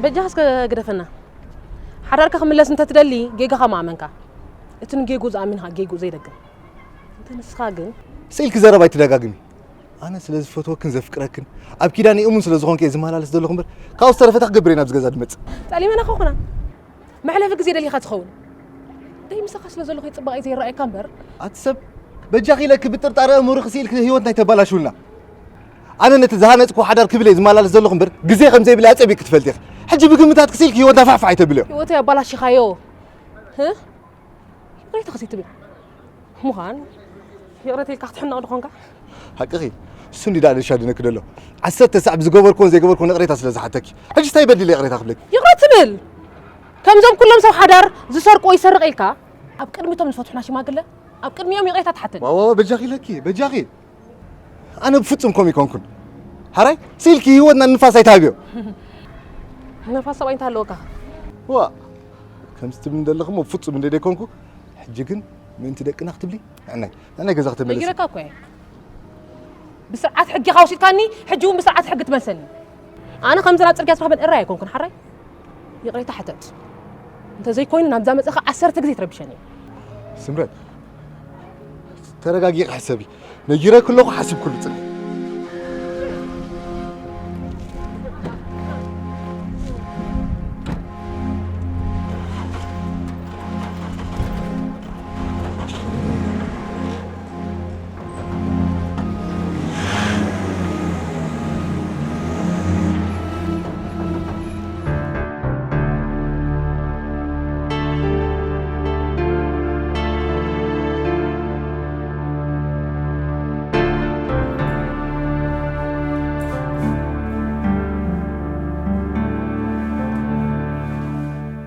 በጃኻ እስከ ግደፈና። ሓዳርካ ክምለስ እንተትደሊ ጌጋኻ ምኣመንካ። እቲ ንጌጉ ዝኣምን ኢኻ ጌጉ ዘይደግም። እንተ ንስኻ ግን ስኢልኪ ዘረባ ኣይትደጋግሚ። ኣነ ስለ ዝፈትወክን ዘፍቅረክን ኣብ ኪዳነይ እሙን ስለ ዝኾንኪ እየ ዝመላለስ ዘለኹ እምበር ካብኡ ዝተረፈ እንታይ ክገብር እየ ናብዚ ገዛ ዝመጽእ? ጠሊመና ከኹና መሕለፊ ግዜ ደሊኻ ትኸውን። ደይ ምሳኻ ስለ ዘለኹ ጽባቐይ ዘይረኣየካ እምበር። ኣቲ ሰብ በጃኺ ኢለኪ ብጥርጣረ ኣእምሮኺ ስኢልኪ ህይወትና ኣይተባላሽውልና። ኣነ ነቲ ዝሃነጽኩ ሓዳር ክብል እየ ዝመላለስ ዘለኹ እምበር ግዜ ከም ዘይብለይ ኣጸቢቕኪ ትፈልጢ ኢኺ። ሕጂ ብግምታት ክስኢልኪ ህይወትና ፋሕፋሕ ኣይተብልዮ። ህይወተይ ኣባላሺኻዮ። ህ? ይቕሬታ ከሰይትብል ምዃን ይቕሬታ ኢልካ ክትሕነቕ ዶ ኾንካ? ሓቅኺ። እሱ እንዲ ደኣ ደሻ ድነኪ ደሎ። ዓሰርተ ሳዕ ብዝገበርኩዎን ዘይገበርኩዎን ይቕሬታ ስለ ዝሓተኪ። ሕጂ እንታይ በዲለ ይቕሬታ ክብለኪ? ይቕረ ትብል? ከምዞም ኩሎም ሰብ ሓዳር ዝሰርቅዎ ይሰርቕ ኢልካ ኣብ ቅድሚቶም ዝፈትሑና ሽማግለ ኣብ ቅድሚኦም ይቕሬታ ትሓትን። ዋዋዋ በጃኺ ኢለኪ በጃኺ። ኣነ ብፍጹም ከምኡ ኣይኮንኩን። ሓራይ ስኢልኪ ህይወትና ንፋስ ኣይትሃብዮ። ነፋስ ሰብኣይ እንታይ ኣለወካ? ዋ ከምዚ ትብሊ እንደለኺ እሞ ብፍጹም እንደ ዘይኮንኩ ሕጂ ግን ምእንቲ ደቅና ክትብሊ ንዕናይ ንዕናይ ገዛ ክተመለሲ። ነጊረካ እኮ እየ። ብስርዓት ሕጊ ኢኻ ወሲድካኒ፣ ሕጂ እውን ብስርዓት ሕጊ ትመልሰኒ። ኣነ ከምዚ ናብ ጽርግያ ዝረኽበን እራይ ኣይኮንኩን ሓራይ። ይቕሬታ ሕተት። እንተዘይኮይኑ ናብዛ መጺእኻ ዓሰርተ ግዜ ትረብሸኒ። ስምረት ተረጋጊኺ ሕሰቢ። ነጊረኪ ኣለኹ ሓሲብክሉ ጽንሒ።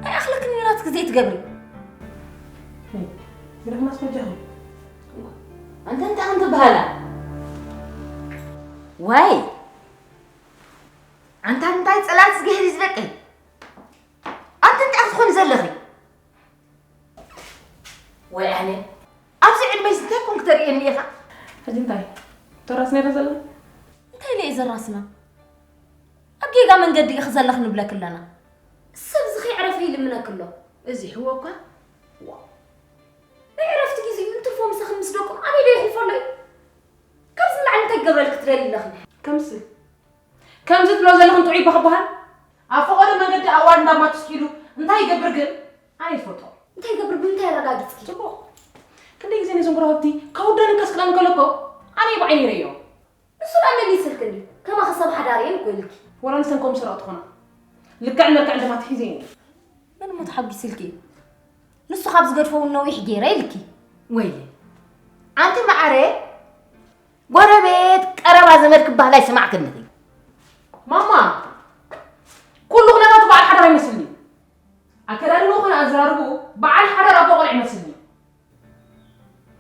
ኣይኣኽለክን እዩ ናትኪ ዘይትገብሪ። ግደፍናስ በጃኺ። ኣንተ እንታይ ከም ትበሃላ? ዋይ ኣንታ እንታይ ጸላእቲ ዝገህሪ ዝደቀይ? ኣንተ እንታይ ክትኾኒ ዘለኺ? ወይ ኣነ ኣብዚ ዕድመይስ እንታይ ኮንክ ተርእየኒ ኢኻ? ሕጂ እንታይ ተራስ ነይረ ዘለና እንታይ ኢለ እየ ዘራስና ኣብ ጌጋ መንገዲ ኢኺ ዘለኽ ንብለክ ኣለና ሰብ እዚ ከይዕረፈ ይልምነክ ኣሎ እዚ ሕዎ እኳ ናይ ዕረፍቲ ግዜ እንትፎ ምሳኺ ምስ ደቁም ኣበይ ዶ የሕልፎ ኣሎ እዩ ካብዚ ንላዕሊ እንታይ ክገብረልክ ትደሊ ኣለኺ ከምዚ ከምዚ ትብሎ ዘለኽን ጥዑይ እባ ክበሃል? ኣብ ፈቐዶ መንገዲ ኣዋርድ ናብ ማቱስ ኪዱ እንታይ ይገብር ግን ኣነ ይፈልጦ። እንታይ ይገብር ብምንታይ ኣረጋጊጽኪ? ጽቡቕ። ክንደይ ግዜ ነዞም ጎረባብቲ ከውደንን ከስቅለንን ከሎ እኮ ኣነ እየ ብዓይነይ ርእየዮ። ንሱ ደኣ መሊስልክኒ። ከማኺ ሰብ ሓዳር እየን እኮ ኢልኪ። ወላ ንሰን ከምኡ ሰረቕቲ ኾና። ልክዕን መልክዕን ድማ ኣትሒዘ እየ ነይረ። መን እሞ ተሓጒስልኪ? ንሱ ካብ ዝገድፎ እውን ነዊሕ ገይረ ኢልኪ። ወይለይ ኣንቲ መዓረየ ጎረቤት ቀረባ ዘመድ ክበሃል ኣይሰማዕክን ኢኺ። ማማ ኩሉ ኩነታቱ በዓል ሓዳር ኣይመስልን እዩ። ኣከዳድንኡ ኮነ ኣዘራርብኡ በዓል ሓዳር ኣቦ ቆልዑ ይመስልን እዩ።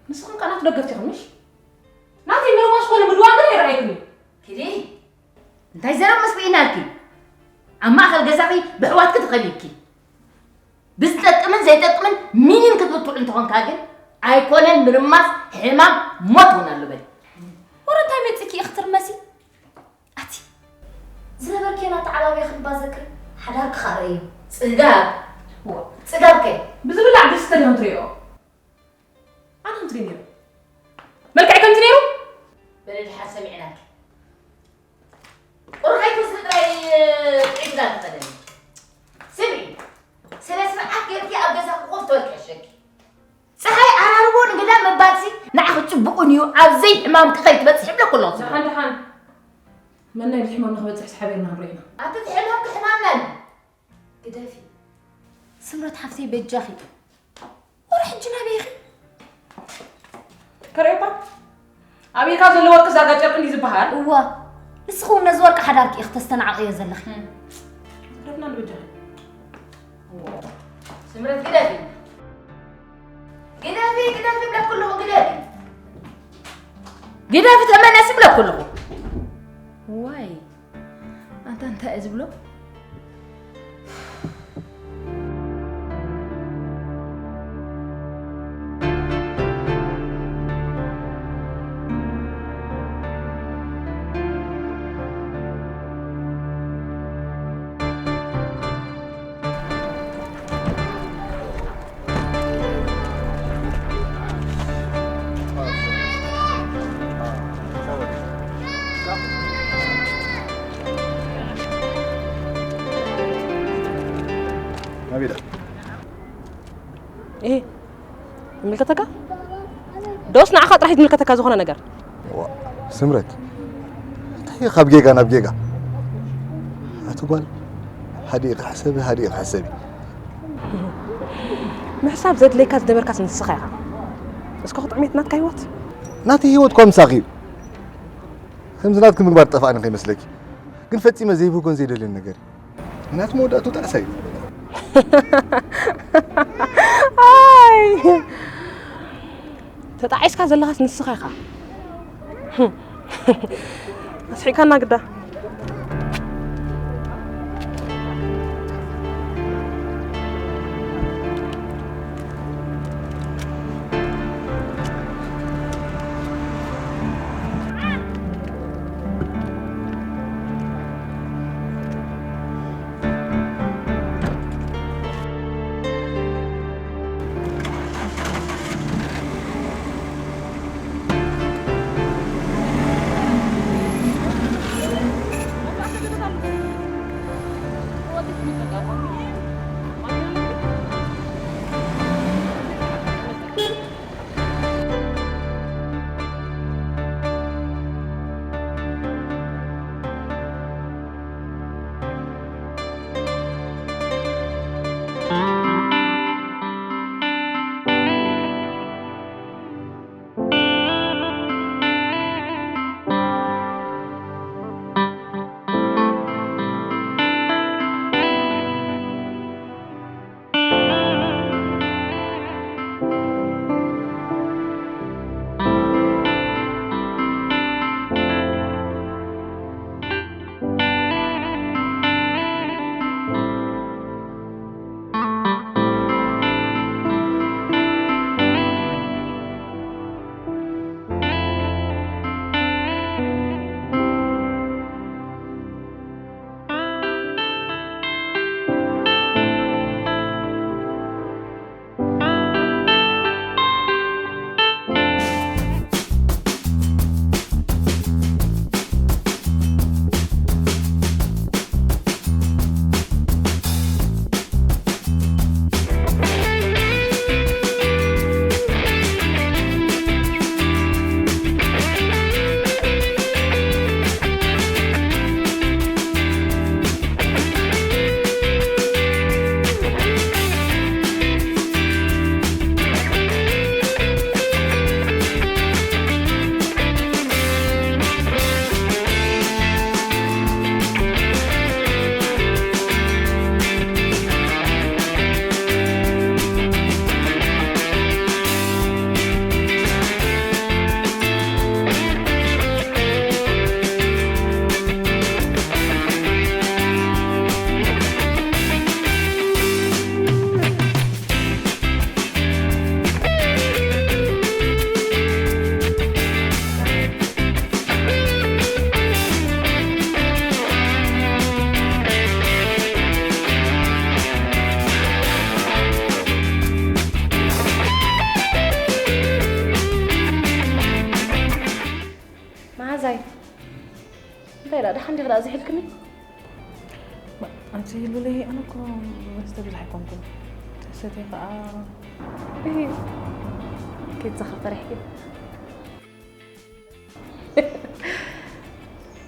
ንስኽን ከኣ ናቱ ደገፍቲ ኢኽን ምሽ? ናተይ ምርማስ ኮነ ምድዋን ግን ኣይረኣየክን እዩ። ኪዲ እንታይ ዘረብ መስሚዒናልኪ? ኣብ ማእኸል ገዛኺ ብሕዋትኪ ተኸቢብኪ ብዝጠቅምን ዘይጠቅምን ሚኒን ክትብትዑ እንተኾንካ ግን ኣይኮነን ምርማስ ሕማም ሞት እውን ኣሎ በሊ። ወረ እንታይ መፂኪ ኢኺ ትርመሲ? ኣቲ ዝነበርክዮ ናተዓባብያ ክንባ ዘክሪ ሓዳርኪ ከዓ ርእዩ። ፅጋብ ፅጋብ ከ ብዝብላዕ ድስተ ዲኹም ትሪኦ? ኣነ ከምዚ ነይሩ መልክዕ ከምዚ ነይሩ በለ ድሓር ሰሚዕናኪ ቁርሓይ ትወስዲ ጥራይ ጥዒምካ ተኸደኒ ስምዒ ስነ ስርዓት ጌርኪ ኣብ ገዛኺ ኮፍ ተበልኪ ሕሸኪ ፀሓይ ዓራርቦ ንግዳ ምባልሲ ንዓኺ ፅቡቕን እዩ ኣብ ዘይሕማምኪ ከይትበፅሒ ይብለኩ ኣለኹ ደሓን ደሓን መናይ ብሕማምና ክበፅሕስ ሓቢርና ክንሪኦ ኢና ኣቲ እቲ ሕማምኪ ሕማምና እዩ ግደፊ ስምረት ሓፍተይ በጃኺ ወረ ሕጂ ናበይ ኢኺ ከርእየኳ ኣብ ኢድካ ዘሎ ወርቂ ዛጋ ጨርቂ እንዲ ዝበሃል እዋ ንስኺ እውን ነዚ ወርቂ ሓዳርኪ ኢኺ ተስተናዕቕዮ ዘለኺ ደፍና ንበጃኺ ስምረት ግደፊ ግደፊ ግደፊ ብለኩ ኣለኹ ግደፊ ግደፊ ተመለሲ ብለኩ ኣለኹ ዋይ ኣንታ እንታይ እየ ዝብሎ እህ፣ ይምልከተካ? ዶስ ንዓኻ ጥራሕ ይምልከተካ ዝኾነ ነገር? ዋ፣ ስምረት፣ እንታይ ካብ ጌጋ ናብ ጌጋ? ኣቲ ጓል፣ ሃዲእኺ ሕሰቢ፣ ሃዲእኺ ሕሰቢ። ምሕሳብ ዘድልየካ ዝነበርካስ ንስኻ ኢኻ። እስከ ክጥዕሜት ናትካ ህይወት? ናተይ ህይወት እኳ ምሳኺ እዩ። ከምዚ ናትኪ ምግባር ጠፋእኒ ከይመስለኪ። ግን ፈጺመ ዘይብህጎን ዘይደልዮን ነገር እዩ። ናቲ መወዳእቱ ጣዕሳ እዩ። ኣይ! ተጣዒስካ ዘለኻስ ንስኻ ኢኻ። ኣስሒቃና ግዳ። መሓዛይ፣ እንታይ ደኣ፣ ደሓን ዲኺ ደኣ ዘይሕልክኒ? ኣንቲ ሉለይ፣ ኣነ እኮ መስተ ብዙሕ ኣይኮንኩን። ሰትየ ኸኣ። እሂ፣ ኬትሳኸ ፈሪሕኪ?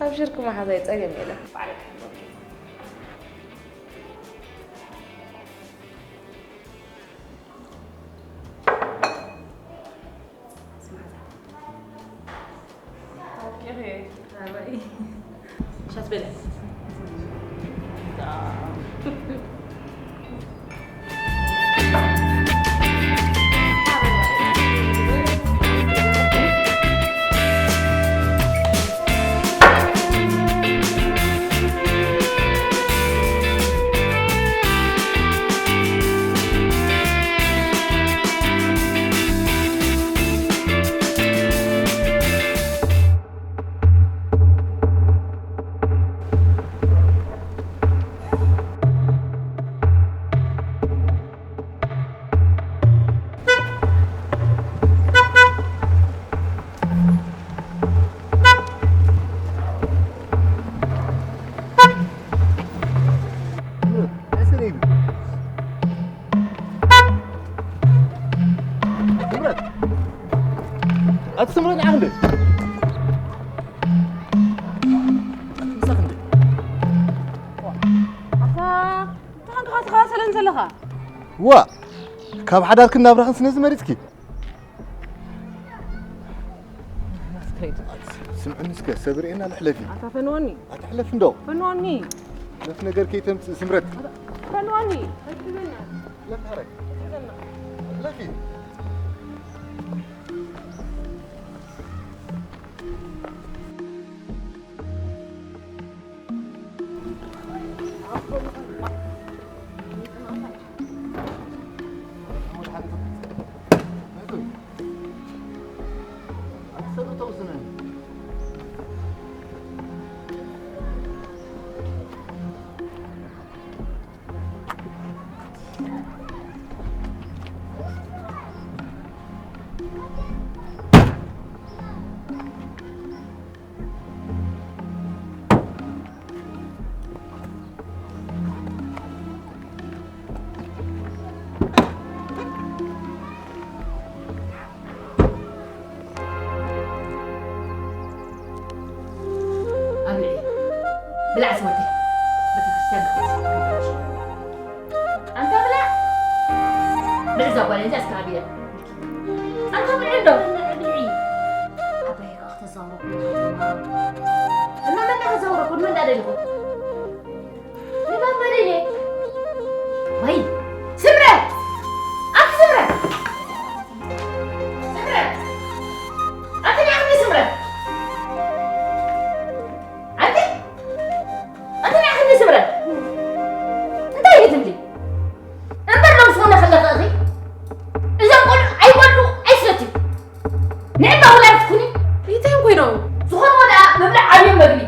ኣብሽርኪ መሓዛይ፣ ጸገም የለን። ሻት በለ። ኣቲ ስምረት ንዓኽ እንደ ኣቲ ምሳኽ እንደ ኣታ እንታይ ኮንካ ትኸታተለን ዘለኻ? ዋ ካብ ሓዳርክን ናብራኽን ስነዚ መሪጽኪ። ስምዕኒ እስከ ሰብ ርእየና ልሕለፊ። ኣታ ፈንወኒ። ኣቲ ሕለፊ እንዶ። ፈንወኒ። ነፍ ነገር ከይተምጽእ ስምረት። ፈንወኒ። ኣይትሕዘና። ለፍ ሓረግ። ኣይትሕዘና። ለፊ። ኣብልዒ። ብላዕ ስወደይ። ቤተክርስትያን ክኸይድ። ኣንታ ብላዕ። ብልዕ እዛ ጓል እዚኣ እስከ ኣብያ። ኣንታ ብልዕ እንዶ። ብልዒ። ኣባይ ከኣ ክተዛውሮ ኩሉ። እማ መን እንዳተዛውሮ ኩሉ መን እንዳደለኹ? ንባባ ደልየ። ወይ፣ ስምረት! ኣቲ ስምረት! ስምረት! ኣቲ ንዓኺ ስምረት! ኣቲ! ኣቲ ንዓኺ ስምረት! እንታይ ኢኺ ትብሊ? እምበር ሎምስ ኾነ ከለኺ እኺ፣ እዞም ቆልዑ ኣይበልዑ ኣይሰትዩ። ንዕባ ወላዲት ኩኒ። እንታይ እዮም ኮይኖም? ዝኾንዎ ደኣ ምብላዕ ዓብዮም መግቢ።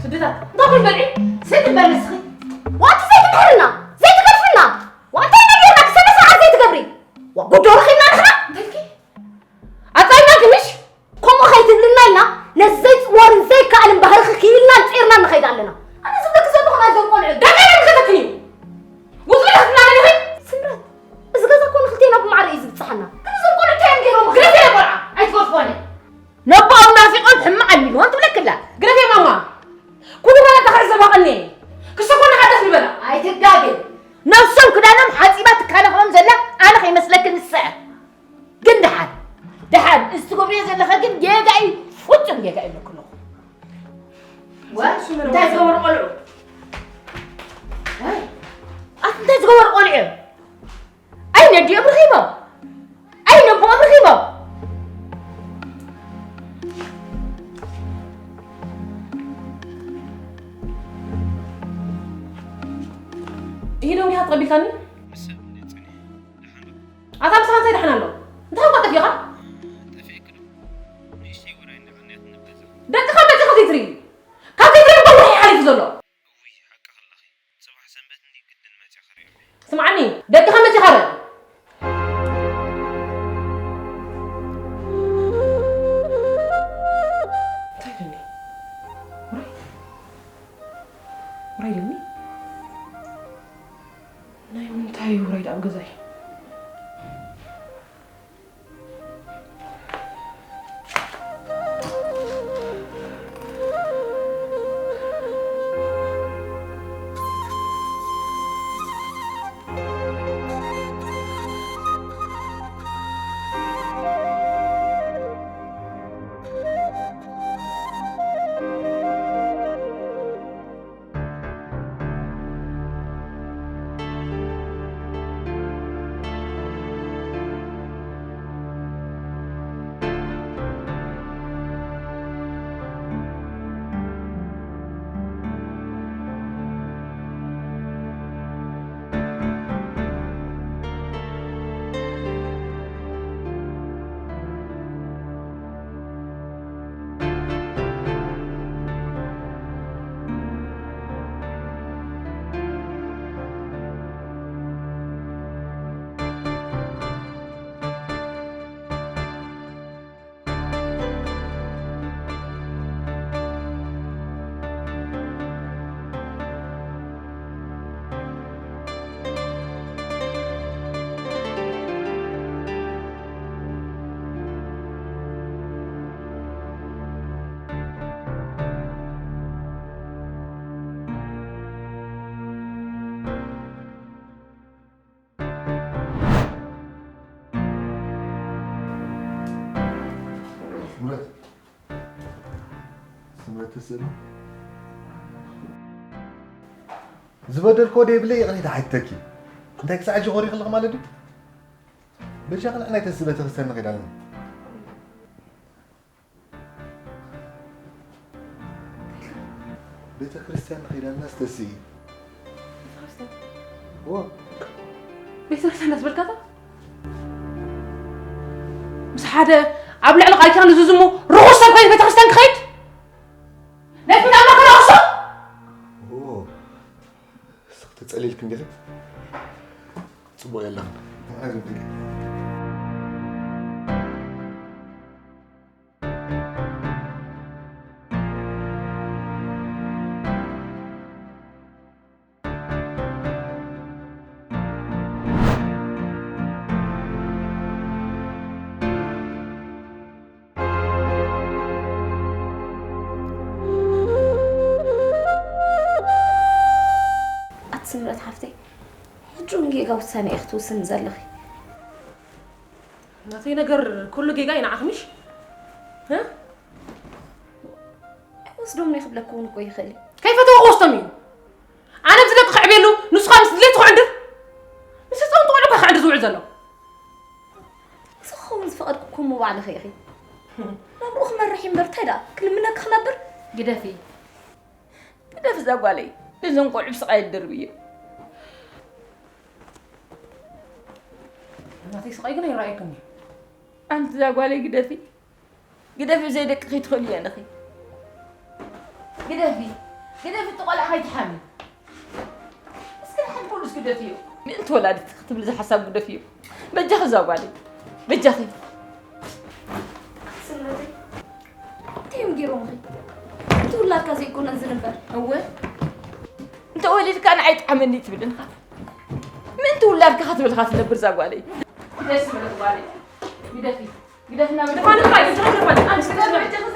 ስደታት እንታይ ኮይኑ በልዒ? ሰይትበልዒ? ሰይትበልዒ ንስኺ? ዋንቲ ዘይትምሕርና፣ ዘይትገድፍና፣ ዋንታይ ነጊርና ክሰበ ሰዓት ዘይትገብሪ? ዋ ጉዶ ረኺብና ንሕና? እንታይ ኢልኪ? ኣጻይናኪ ምሽ? ከምኡ ከይትብልና ኢልና ነዚ ዘይጽወርን ዘይከኣልን ባህርኺ ክኢልናን ጺርናን ንኸይድ ኣለና። ኣነ ዝብለኪ ዘለኹ ናይዞም ቆልዑ ደቀነ ንኸተክኒ እዩ። ውጹ ኢልኪ ትብላኒ ዲኺ? ስምረት፣ እዚ ገዛ እኮ ንኽልቴና ብማዕረ እዩ ዝብጽሓና። ግን እዞም ቆልዑ እንታይ እዮም ገይሮም? ግደፍየ ቆልዓ፣ ኣይትገድፎኒ። ነቦኦም ናፊቖም ሕማቕ ኣልሚልዎም ትብለኪ ኣላ። ግደፍየ ማማ፣ ኩሉ በላ ተኽዕዘባ ቀኒ። ክሰኮና ሓደስ ንበላ። ኣይትጋገ። ነብሶም ክዳኖም ሓጺባ ትከናኸኖም ዘላ ኣነ ከይመስለኪ ንሳ እያ። ግን ደሓን፣ ደሓን፣ እዚ ትገብርዮ ዘለኻ ግን ጌጋ እዩ፣ ፍጹም ጌጋ እዩ ዝብለኪ ኣለኹ። ወ-፣ እንታይ ዝገበሩ ቆልዑ? ኣይ፣ ኣቲ እንታይ ዝገበሩ ቆልዑ እዮም? ኣይ ነዲኦም ረኺቦም፣ ኣይ ነቦኦም ረኺቦም። ይሄ ነው እንዲህ አትረቢካኒ? ኣታ ምሳኻ እንታይ ደሓን ኣሎ? እንታይ እኳ ጠፊኻ? ጠፊእኪ ዶ? ንእሽተይ ወራይ እንዳቐንያት ንበዛ። ደቅኻ መጺኻ ዘይትርኢ? ካብ ዘይትርኢ እኮ ወርሒ ሓሊፉ ዘሎ። እውይ፣ ሓቅኺ ኣለኺ። ጽባሕ ሰንበት እንዲ ግድን መጺኣ ክርእዮ። ስምዓኒ፣ ደቅኻ መጺኻ ርእ። እንታይ ኢሉኒ? ውራይ? ውራይ ኢሉኒ? ናይ ስምረት፣ ስምረት ተስእሉ። ዝበደልክዎ ደይብለይ ይቕሬታ ሓቲተኪ። እንታይ ክሳዕ ሕጂ ኮሪኺ ኣለኺ ማለት ድዩ? በጃኺ ንዓይ ተስኢ ቤተክርስትያን ንኸይድ ኣለና። ቤተክርስትያን ንኸይድ ኣለና ስተስኢ። ቤተክርስትያን? እዎ። ቤተክርስትያን እንዳስበልካታ? ምስ ሓደ ኣብ ልዕሊ ቃል ኪዳን ዝዝሙ ርኹስ ሰብ ኮይኑ ቤተክርስትያን ክኸይድ? ናይ ፊት ኣምላኽ ከነቕሶ? እዎ። ንስኺ ተጸሊልኪ እንዲኺ? ጽቡቕ የለኽን። ንዓይ ዘብድልኪ። ኣቲ ስምረት ሓፍተይ፣ ሕጂ እውን ጌጋ ውሳነ ኢኺ ትውስኒ ዘለኺ። ናተይ ነገር ኩሉ ጌጋ እዩ ንዓኺ ምሽ? እ? ኣይወስዶምን እየ ክብለኪ እውን እኮ ይኽእል እዩ። ከይፈተወ ክወስዶም እዩ። ኣነ ምስ ደቂ ክዕብየሉ፣ ንሱ ኸኣ ምስ ድሌቱ ክዕንድር። ምስ ህጻውንቲ ቆልዑ እኮ ክዕንድር ዝውዕል ዘሎ። እዚ ክኸውን ዝፈቐድኩ እኮ እሞ ባዕልኺ ኢኺ። ናብርኡ ክመርሕ እዩ እምበር እንታይ ደኣ ክልምነኪ ክነብር? ግደፊ። ግደፊ እዛ ጓለይ። ነዞም ቆልዑ ብስቓይ ይደርብዮ። ናተይ ስቓይ ግን ኣይረኣየክን እዩ። ኣንቲ እዛ ጓለይ ግደፊ። ግደፊ፣ ብዘይ ደቂ ከይትኽእሊ እየ ንኺ። ግደፊ፣ ግደፊ፣ እቲ ቆልዓ ከይትሓሚ። እስኪ ንሓድ ፖሊስ ግደፊዮ። ምእንቲ ወላዲት ክትብሊ ዝሓሳብ ግደፊዮ። በጃኺ እዛ ጓለይ፣ በጃኺ። ስምረተይ፣ እንታይ እዮም ገይሮምኺ? እቲ ውላድካ ዘይኮነ ዝንበር። እወ፣ እንተ ወሊድካ ንዓይ ጥዓመኒ ትብል እንኻ። ምእንቲ ውላድካ ክትብልካ ትነብር እዛ ጓለይ። ደስ ምለት ጓለይ። ግደፊ። ግደፍና። ግደፋ፣ ግደፋ፣ ግደፋ፣ ግደፋ።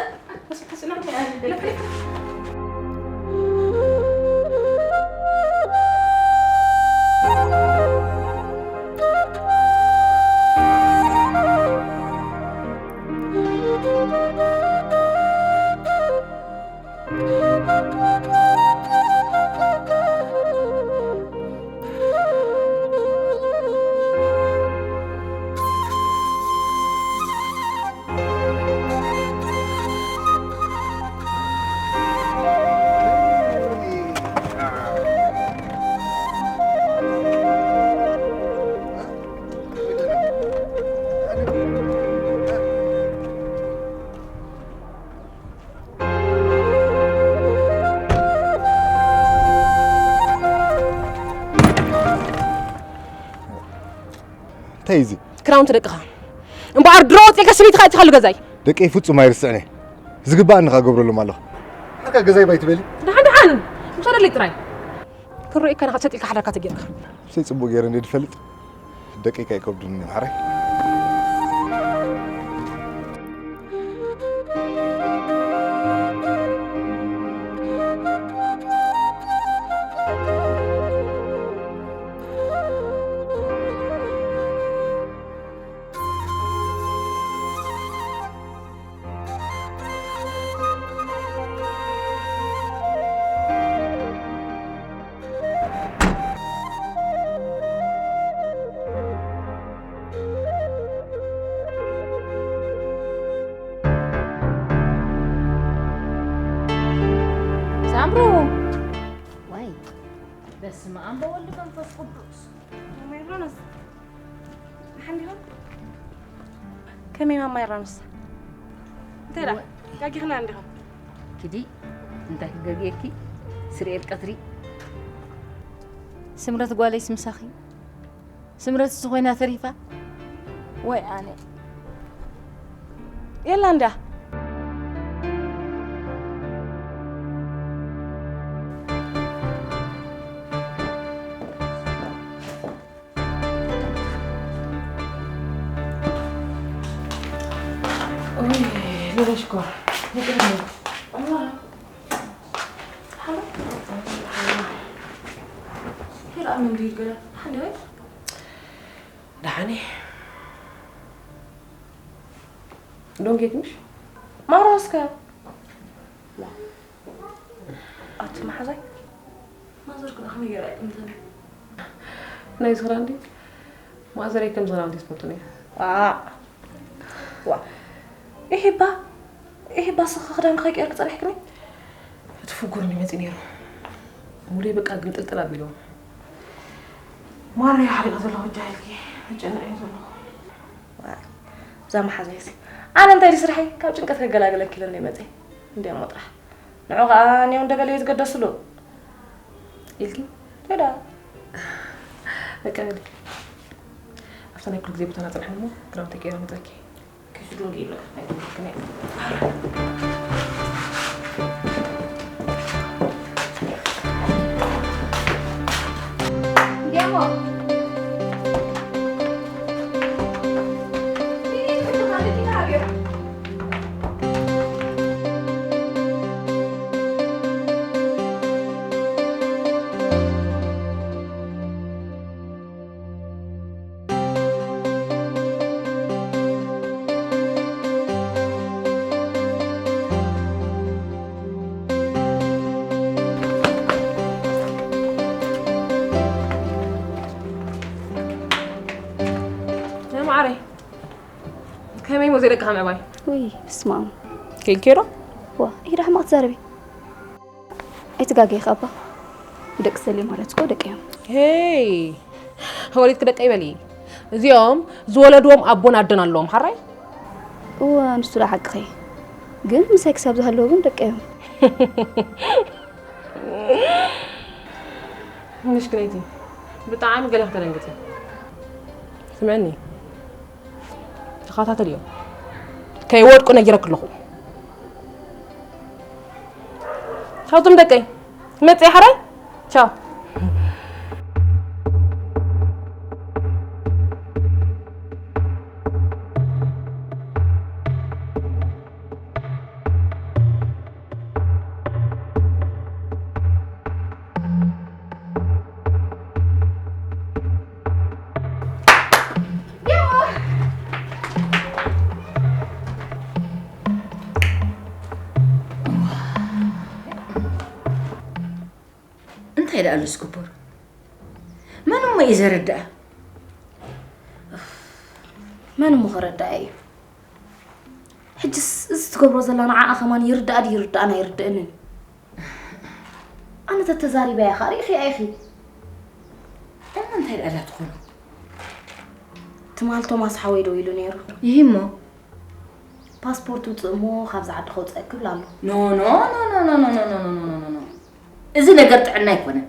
እንታይ እዩ እዚ? ክራውንቲ ደቅኻ። እምበኣር ድሮ ወፂእልካ ስኒትኻ ኣእቲኻሉ ገዛይ። ደቀይ ፍጹም ኣይርስዕን እየ። ዝግባኣኒ ከኣ ገብረሎም ኣለኹ። ሓቃ ገዛይ ባይ ትበሊ? ደሓን ደሓን። ምሳደለይ ጥራይ። ክርእየካ ናኻ ሰጥ ኢልካ ሓዳርካ ተጌርካ። ብሰይ ጽቡቕ ገይረ እንደ ዝፈልጥ ደቀይ ከይከብዱኒ ማሕረይ። ሳምሩ። ዋይ፣ በስመ ኣብ ወወልድ መንፈስ ቅዱስ። ማማ ዮርዳኖስ፣ ደሓን ዲኹም? ከመይ ማማ ዮርዳኖስ? እንታይ ደኣ? ወ- ጋጊኽና እንዲኹም? ኪዲ፣ እንታይ ክገግየኪ? ስርኤል ቀትሪ። ስምረት ጓለይስ ምሳኺ? ስምረትስ ኮይና ተሪፋ? ወይ ኣነ። የላ እንዳ። ኦይ፣ ለለሽኮር። ይቅርታ። ደሓን እየ። ዶንጌት ምሽ? ማሮስከ ኣቲ መሓዛይ ማዘርኩ ዳ ከመይ ገይራ እያ ትምዘኒ? ናይ ዝኽራ እንዲ ማዘረይ ከም ዝኽራ እንዲ ትፈልጡ ነይ። ዋ ዋ ኢሂባ ኢሂባ ስኻ ክዳን ከይቀየርክ ጸኒሕክኒ? እቲ ፍጉር እንዲ መጺ ነይሩ። ሙሉይ በቃ ግምጥልጥል ኣቢሉ። ማረይ ሓሪቐ ዘለኹ እጃ ኢልኪ እጨነቕ እየ ዘለኹ። እዛ መሓዛይሲ ኣነ እንታይ ድዩ ስርሐይ? ካብ ጭንቀት ከገላግለኪ ኢለ እንደ መፀ እንደ ሞጥራሕ ንዑ ከዓ እኔው እንደገለ እዩ ዝገደስሉ ኢልኪ ደዳ በቃ በሊ። ኣብታ ናይ ኩሉ ግዜ ቦታ ናፅንሐን እሞ ክዳውንቲ ቀይረ መፀኪ። ከሽዱን ገይረ ኣይትንክነ እንዲያሞ ማዓረይ ከመይ ሞ ዘይደቅኻ ምዕባይ? ውይ፣ በስመ ኣብ። ከይልኪ ዶ? ዋ፣ ኢዳ ሕማቕ ትዛረቢ። ኣይትጋገይ ኻባ። ደቂ ሰሌ ማለት እኮ ደቂ እዮም። ሄይ፣ ወሊድኪ ደቂ ይበሊ። እዚኦም ዝወለድዎም ኣቦን ኣደን ኣለዎም፣ ሓራይ? እወ፣ ንሱ ደኣ ሓቅኺ። ግን ምሳይ ክሳብ ዝሃለዉ ግን ደቂ እዮም። ምሽክለይቲ፣ ብጣዕሚ ገለ ክተደንግጺ። ስምዕኒ፣ ተኸታተልዮ። ከይወድቁ ነጊረኪ ኣለኹ። ቻው፣ ትም ደቀይ። መጽእ ሓራይ? ቻው። እንታይ ደኣ ኣሎ ዝግበር? መን እሞ እዩ ዘረድኣ? መን እሞ ከረድኣ እዩ? ሕጅስ እዚ ትገብሮ ዘላ ንዓኣ ከማን ይርድኣ ድዩ ይርድኣን ኣይርድእንን? ኣነ ተተዛሪበያ ኸኣ ርኢኺያ ኢኺ። እሞ እንታይ ደኣ እላ ትኾኖ? ትማል ቶማስ ሓወይ ደዊሉ ነይሩ። ይሂ እሞ? ፓስፖርት ውፅእ እሞ ካብዚ ዓዲ ከውፅአክ ክብል ኣሎ። ኖ፣ ኖ፣ ኖ፣ ኖ፣ ኖ፣ ኖ፣ ኖ፣ ኖ፣ ኖ፣ ኖ፣ ኖ፣ ኖ። እዚ ነገር ጥዕና ኣይኮነን።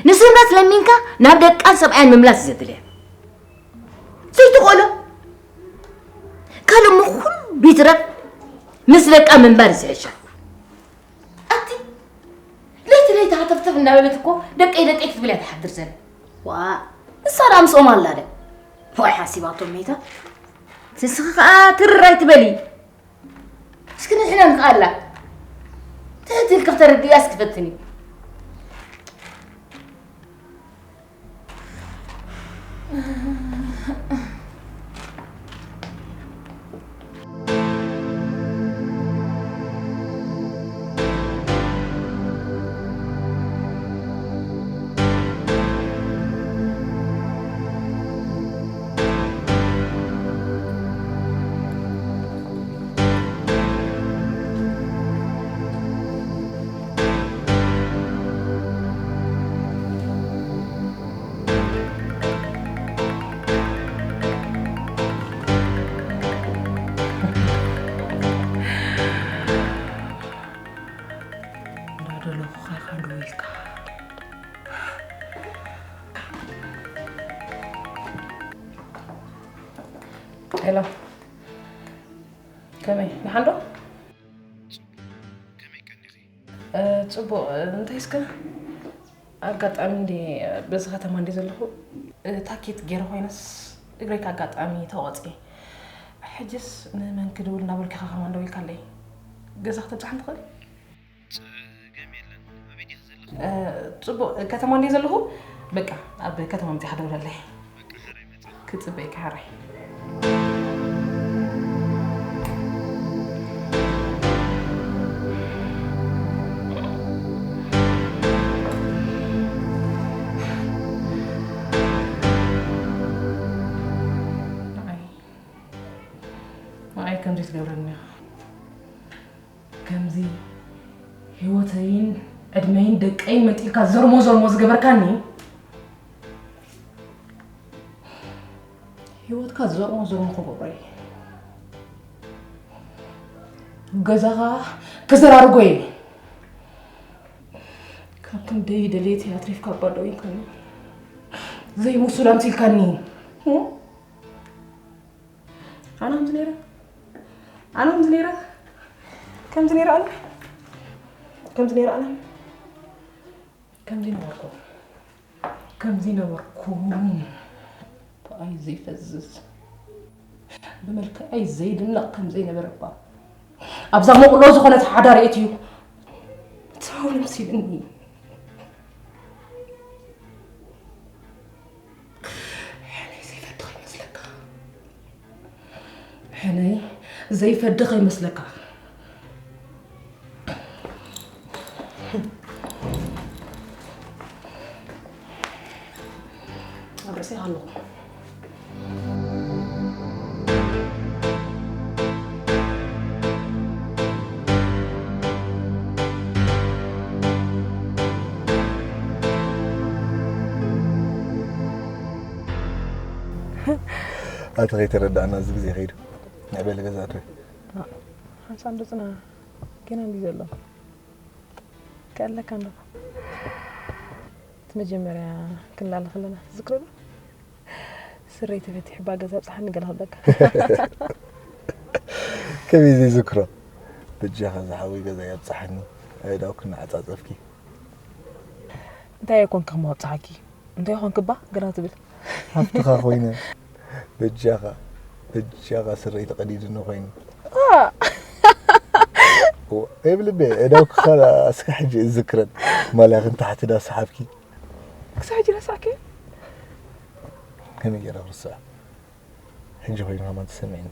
ንስምረት ለሚንካ ናብ ደቃን ሰብኣያን ምምላስ እዩ ዘድልያ። ዘይትኽእሎ። ካልእ እሞ ኩሉ ይትረፍ፣ ምስ ደቃ ምንባር እዩ ዝሕሻ። ኣቲ ለይቲ ለይቲ ሃተፍተፍ እናበለት እኮ ደቀይ ደቀይ ክትብል እያ ትሓድር ዘላ። ዋ፣ ንሳ ደኣ ምስኦም ኣላ ደ? ዋይ ሓሲባቶም መይታ። ንስኺ ኸኣ ትርር ኣይትበሊ። እስኪ ንሕና ንኽኣላ። ትሕት ኢልኪ ክተረድእያ እስኪ ፈትኒ። እንዳደለኹ ኸይኸዱ ኢልካ። ሄሎ፣ ከመይ? ደሓን ዶ? ከመይ ቀኒኺ? እ፣ ጽቡቕ። እንታይ እስከ? ኣጋጣሚ እንዲ በዚ ከተማ እንዲ ዘለኹ፣ እ፣ ታኬት ገይረ ኮይነስ እግረይ ኣጋጣሚ ተቆጽየ። ሕጅስ ንመን ክድውል እናበልኪ ኢኻ ከማን ደዊልካለይ? ገዛ ክተብጽሓኒ ትኽእል? ጸገም የለን። ኣበይ ዲኺ ዘለኺ? እ፣ ጽቡቕ፣ ከተማ እንዲ ዘለኹ፣ በቃ ኣብ ከተማ መጺኻ ደውለለይ። በቃ ሕራይ መጺእ። ክጽበይካ ሕራይ። ንዓይ ከምዚ ትገብረኒ ኢኻ። ከምዚ ህይወተይን ዕድመይን ደቀይን መንጢልካ ዘርሞ ዘርሞ ዝገበርካኒ፣ ህይወትካ ዘርሞ ዘርሞ ክገብሮ እየ። ገዛኻ ክዘራርጎ እየ። ካብ ክንደይ ደልየት እያ ኣትሪፍካ ባዶ ኢልካኒ። ዘይምሱል ኣምሲልካኒ። ኣነ ከምዚ ነይረ፣ ኣነ ከምዚ ነይረ፣ ከምዚ ነይረ ኣነ፣ ከምዚ ነይረ ኣነ፣ ከምዚ ነበርኩ፣ ከምዚ ነበርኩ። ብኣይ ዘይፈዝዝ፣ ብመልክዐይ ዘይድነቕ ከም ዘይነበረ እባ ኣብዛ መቕሎ ዝኾነት ሓዳር የእትዩ ትኸውን መሲልኒ። ሕነይ ዘይፈድኽ ይመስለካ? ሕነይ ዘይፈድኽ ይመስለካ? ኣብ ርእሰይ ኣለኹ። ኣቲ ከይተረዳእና እዚ ግዜ ከይዱ። ናይ በሊ ገዛ ኣትወይ። ሓንሳብ እንዶ ጽና፣ ገና እንዲ ዘሎ። ከእለካ እንዶ። እቲ መጀመርያ ክንላለ ከለና ትዝክሮ ዶ? ስረይ ተፈቲሑ ባ ገዛ ኣብጽሓኒ ገለ ክብለካ። ከመይ ዘይዝክሮ? በጃኻ ዝሓወይ ገዛ ኣብጽሓኒ። ኣእዳው ክነዓጻጸፍኪ። እንታይ ኣይኮንክ ከሞ ኣብጽሓኪ? እንታይ ኾንክ ባ ገላ ትብል? ሓፍትኻ ኮይነ። በጃኻ፣ በጃኻ ስረይ ተቐዲድኒ ኮይኑ። ዋ። እዋ፣ እብ ልቤ፣ እዳው ክኻላ እስከ ሕጂ እዝክረን። ማልያ ክንታሕቲ ዳ ሰሓብኪ። ክሳብ ሕጂ ረሳዕኪ? ከመይ ገይረ ክርስዕ? ሕጂ ኮይኑ ከማን ተሰሚዕኒ።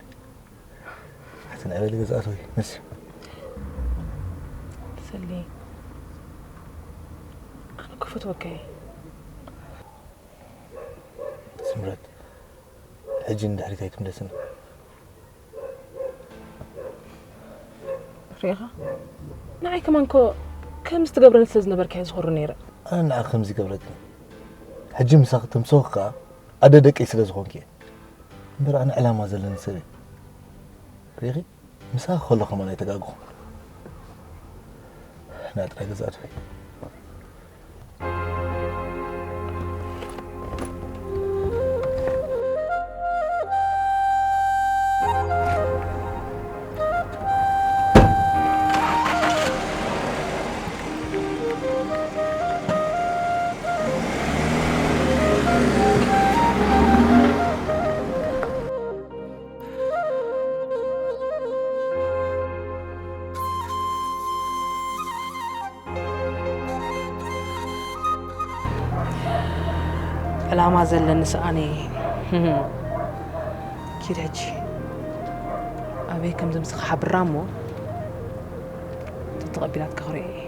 እቲ ንዕበሊ ገዛእት ወይ፣ መሲ። ሰሊ። ኣነ እኮ ፈትወካ እየ። ስምረት፣ ሕጂ ንድሕሪት ኣይትምለስን። ርኢኻ? ንዓይ ከማን እኮ ከምዚ ትገብረኒ ስለ ዝነበርካ እየ ዝኾሪ ነይረ። ኣነ ንዓኺ ከምዚ ይገብረኪ። ሕጂ ምሳኺ ተምስኺ ከኣ ኣደ ደቀይ ስለ ዝኾንኪ እየ። እምበር ኣነ ዕላማ ዘለኒ ሰብ እየ። ርኢኺ? ምሳኺ ከለኹ ከማን ኣይተጋግኹ። ንኣ ጥራይ ገዛእት ወይ። ዕላማ ዘለኒ ሰኣነ እየ። ኪድ ሕጂ ኣበይ ከም ዘምስኻ ሓብራ እሞ ተተቐቢላትካ ክሪኦ እየ።